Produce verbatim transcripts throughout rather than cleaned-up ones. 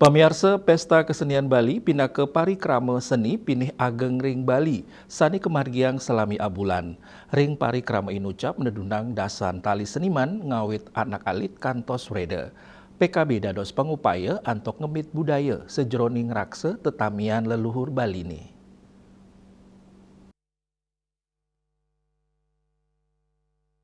Pamiarsa, Pesta Kesenian Bali pinaka parikrama seni pinih ageng ring Bali, sane kamargiang salami abulan. Ring parikrama inucap nedunang dasan tali seniman ngawit anak alit kantos wreda. P K B dados pangupaya antuk ngemit budaya sajeroning ngraksa tetamian leluhur Baline.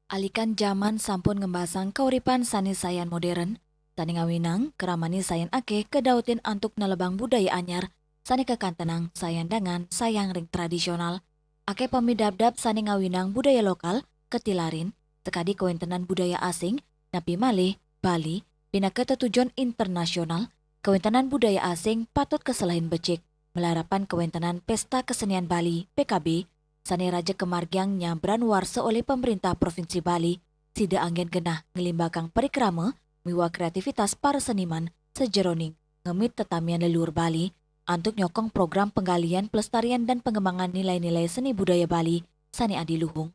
Alikan jaman sampun ngembasang kauripan sane sayan modern, sane ngawinang kramane sayan akeh kadautin antuk nelebang budaya anyar sane kakantenang sayan dangan sayang ring tradisional. Akeh pamidabdab sane ngawinang budaya lokal katilarin, sakadi kawentenan budaya asing, napi malih Bali pinaka tetujon internasional, kawentenan budaya asing patut kaselehin becik, malarapan kawentenan Pesta Kesenian Bali, P K B, sane raja kamargiang nyabran warsa olih Pemerintah Provinsi Bali, sida anggen genah nglimbakang parikrama miwah kreativitas para seniman sajeroning ngemit tetamian leluhur Bali antuk nyokong program penggalian, pelestarian, dan pengembangan nilai-nilai seni budaya Bali sane adiluhung.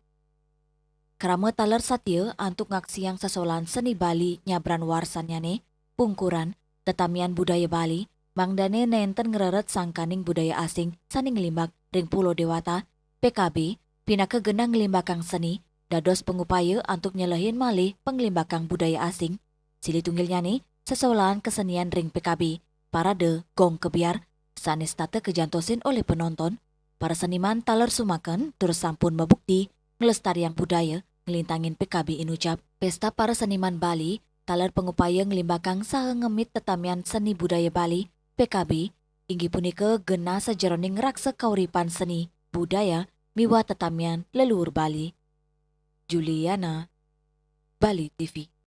Krama taler satia antuk ngaksiang sesolahan seni Bali nyabran warsannyane, pungkuran, tetamian budaya Bali, mangdane nenten ngreret sangkaning budaya asing sane nglimbak ring Pulo Dewata. P K B pinaka genah nglimbakang seni, dados pangupaya antuk nyelehin malih panglimbakang budaya asing. Silih tunggilnyane, sesolahan kesenian ring P K B, parade, gong kebyar, sane setata kajantosin olih penonton. Para seniman taler sumaken tur sampun mabukti nglestariang budaya, nglintangin P K B inucap. Pesta Para Seniman Bali taler pangupaya nglimbakang saha ngemit tetamian seni budaya Bali, P K B, inggih punika genah sajeroning ngraksa kauripan seni, budaya, miwah tetamian leluhur Bali. Juliana, Bali T V.